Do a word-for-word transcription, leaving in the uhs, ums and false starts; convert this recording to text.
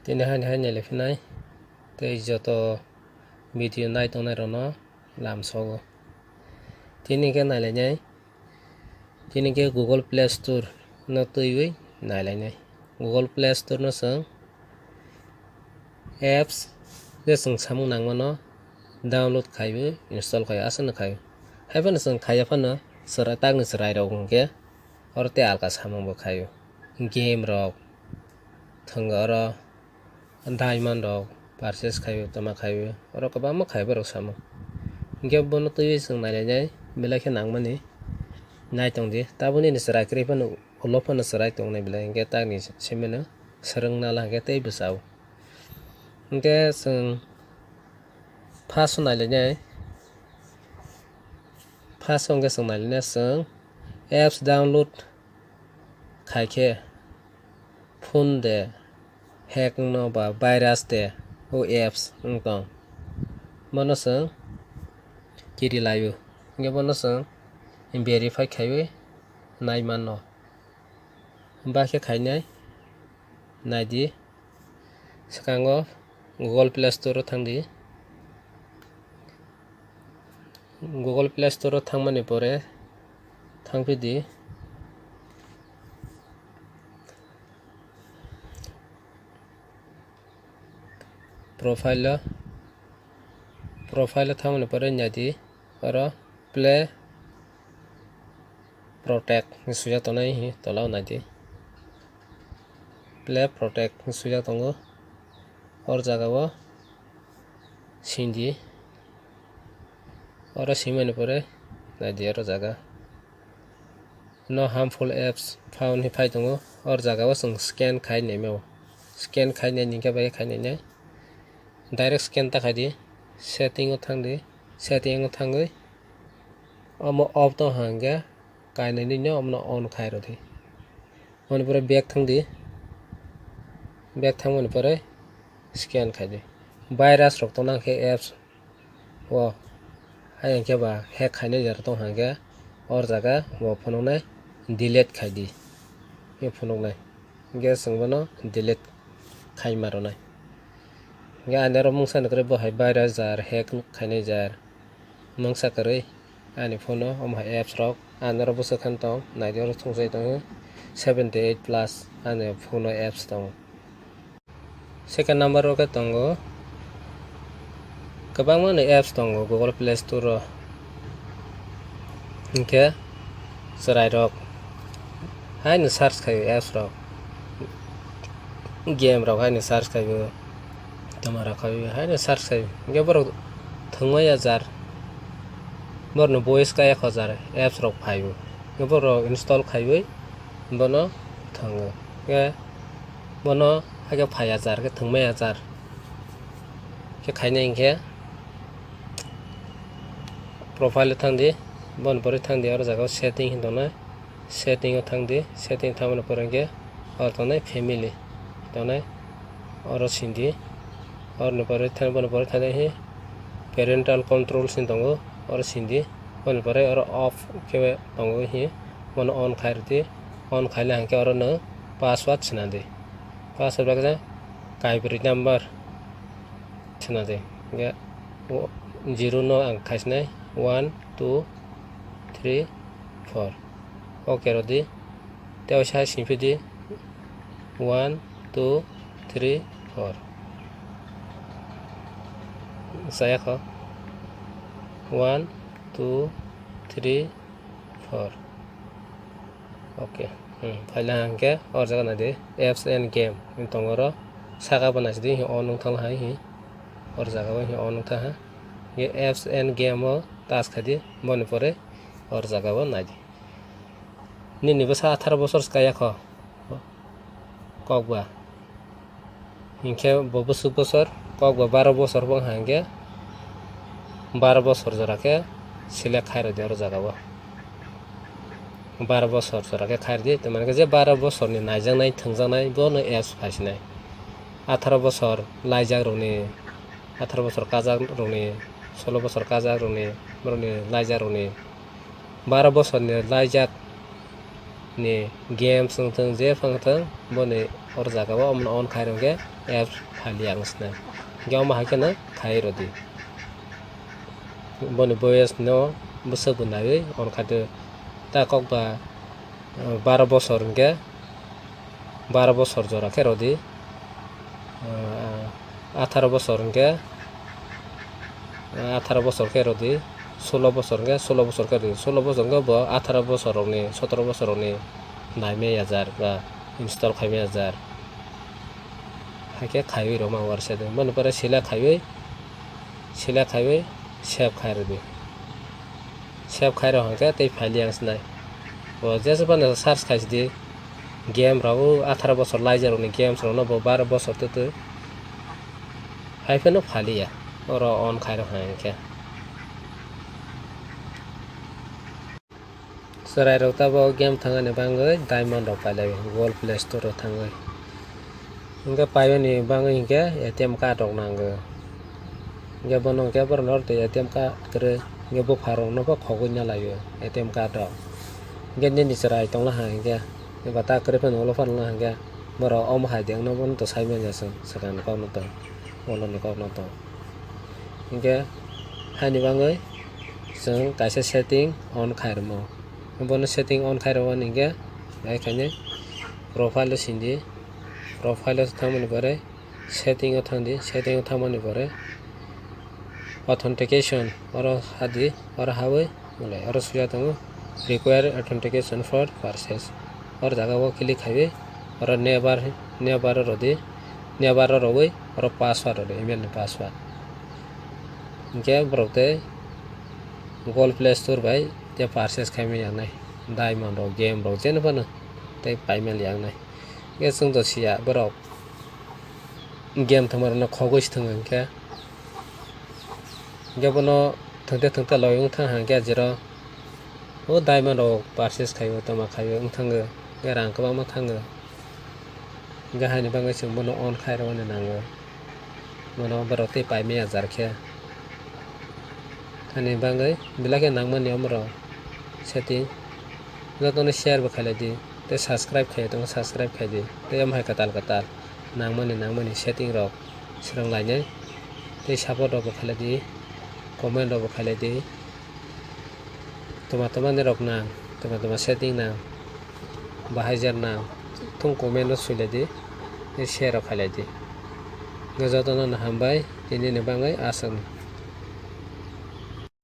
Tini haini hai nailai phinai tei joto video nai tongnai rokno lam sogo. Tini khe nailainai, tini khe Google Play Store no twiwi nailainai. Google Play Store no chwng apps je chwng samung nangmano download khaiwi install khai aswkno khai. Haiphano chwng khaiya phano chwrai, takni chwrairok hwnkhe oro tei alka samungbo khaio. Game rok thwngwi oro diamond rok purchase khaio, tama khaio, oro kwbangma khai borok samung. Hwnkhe bono twiwi chwng nailainai belai khe nangmani naitongdi. Tabukni chwrai kwrwi phano ulo phano chwrai tongnai belai, hwnkhe takni simi no swrwngna la hwnkhe tei bwchao. Hwnkhe chwng first o nailainai, first o hwnkhe chwng nailainai chwng apps download khaikhe phone de hack wngno ba virus de o apps wng tong, bono chwng kiri laio. Hwnkhe bono chwng verify khaiwi nai mano. Bakhe khainai naidi, swkango Google Play Store o thangdi. Google Play Store o thangmani pore thangphidi profile o, profile o thangmani pore naidi oro Play Protect hinwi swijak tongnai, hinwi tola o naidi. Play Protect hinwi swijak tongo. Or jaga o sindi. Oro simani pore naidi oro jaga. No harmful apps found hinwi phai tongo. Or jaga o chwng scan khai naimao. Scan khai nai hwnkhe bai khai nainai. Direct scan ta khaidi. Setting o thangdi. Setting o thangwi omo off tong hwnkhe kainwi no omono on khai rwdi. Aboni pore back thangdi, back thangmani pore scan khaidi. Virus rok tongna khe apps o hai hwnkhe ba hack khainai jora tong hwnkhe or jaga bo phunuknai delete khaidi, phunuknai hwnkhe chwng bono delete khai ma rwnai. Hwnkhe ani oro mungsa ni kwrwi bo hai virus jar, hack khainai jar, mungsa kwrwi ani phone o omo hai apps rok ani oro bwswk khe tong naidi oro thungsai tongo seventy eight plus ani phone o apps tongo. Second number o khe tongo kwbangma ni apps tongo Google Play Store o. Hinkhe chwrairok haino search khaio apps rok, game rok haino search khaio, toma rok khaio haino search khaio. Hinkhe borok thwngmaya jar, borokni voice kaya khojar apps rok phaio. Hinkhe borok install khaiwi bono thwngo. Hinkhe bono haikhe phaiya jar, khe thwngmaya jar. Khe khainai hinkhe profile o thangdi, boni pore thangdi oro jaga o setting hinwi tongnai, setting o thangdi, setting thangmani pore hinkhe oro tongnai family tongnai, oro sindi, oroni pore thang, boni pore thangdi hi parental controls hinwi tongo, oro sindi, boni pore oro off khe tongo hi, bono on khai rwdi, on khaina hinkhe oro nwng password swnamdi, password bagwi kaibrwi number. Swnamdi. Hinkhe zero no ang khaisinai one, two, three, four. Ok rwdi. Tei waisa hai singphidi one, two, three, four. Chaya kho. One, two, three, four. Ok. Hmm. Phaila hinkhe or jaga naidi apps and game hinwi tongo oro. Saka bo naisidi hi on wngthang hai hi. Or jaga o hi on wngthang ha. Hinkhe apps and game o touch khaidi. Boni pore or jaga o naidi. Nini bwsa atharo bosor swkaya kho. Kokba. Hinkhe bo bwswk bosor, kokba baro bosor wng kha hinkhe baro bosor jora khe select khai rwdi oro jaga o. Baro bosor jora khe khai rwdi, tei mane khe je baro bosorni naijaknai, thwngjaknai bono apps phaisinai. Atharo bosor laijak rokni, atharo bosor kajak rokni, solo bosor kajak rokni, borokni laijak rokni, baro bosorni laijak ni games wng thung, je phang thung, boni or jaga o omono on khai rwngkhe apps phali ang swnai. Hwnkhe omo hai kheno khai rwdi. Boni boyes no bwswk bo naiwi on khai di. Ta kok ba, eh, baro bosor hwnkhe, baro bosor jora khe rwdi. Ah, atharo bosor hwnkhe, ah, atharo bosor khe rwdi, sulo bosor hwnkhe, sulo bosor khe rwdi, sulo bosor hwnkhe bo atharo bosor rokni, sotoro bosor rokni naimaya jar ba install khaimaya jar. Hakhe khaiwi rwma warse de, mani pore select khaiwi, select khaiwi save khai rwdi. Save khai rw hwnkhe tei phali ang swnai. Bo jesa phano search khai sidi. Game rok o atharo bosor laijarokni games rokno bo baro bosor twtwi hai phano phaliya. Oro on khai rw hwnkhe. Chwrairok tabok game thangani bagwi diamond rok pailai Google Play Store o thangwi. Hwnkhe paiyani bagwi hwnkhe A T M card rok nango. Hwnkhe bono hwnkhe borokno oro twi A T M card kwrwi, hwnkhe bupharokno bo khogwi nalaio A T M card rok. Hwnkhe nini chwrai tongla ha hwnkhe, eba ta kwrwi phano ulo phano hwnkhe borok omo hai de wngno bono to sai manya chwng swkangni kokno to, uloni kokno to. Hwnkhe haini bagwi chwng kaisa setting on khai rwmo. Bono setting on khai rwmani hwnkhe, hai khainwi profile o sindi, profile o thangmani pore setting o thangdi, setting o thangmani pore authentication oro hadi, oro hawi mole oro suya tongo require authentication for purchase. Oro jaga o click khaiwi oro never, never o rwdi, never o rwwi oro password rwdi, email ni password. Hwnkhe borok tei Google Play Store bai tei purchase khaimani yangnai diamond rok, game rok, jeno phano tei paimani yangnai. Hwnkhe chwng to siya borok game thwngmarokno khogwi se thwngo hwnkhe. Hwnkhe bono thwngte thwngte logwi wng thang hwnkhe jero o diamond rok purchase khaio, tongma khaio wng thango, hwnkhe rang kwbangma thango. Hwnkhe haini bagwi chwng bono on khai rwmani nango. Bono borok tei paimaya jar khe. Ani bagwi belai khe nangmani omorok setting. Jotono share bo khailai di. Tei subscribe khai tongo, subscribe khai di. Tei omo hai kwtal kwtal nangmani, nangmani setting rok swrwng lainai. Tei support rok bo khailai di. Comment rok bo khailai di. Twma twma ni rok nang, twma twma setting nang, bahai jar nang, thung comment o swilai di, tei share rok khailai di. Hwnkhe jotono no hambai, tini ni bagwi aswk.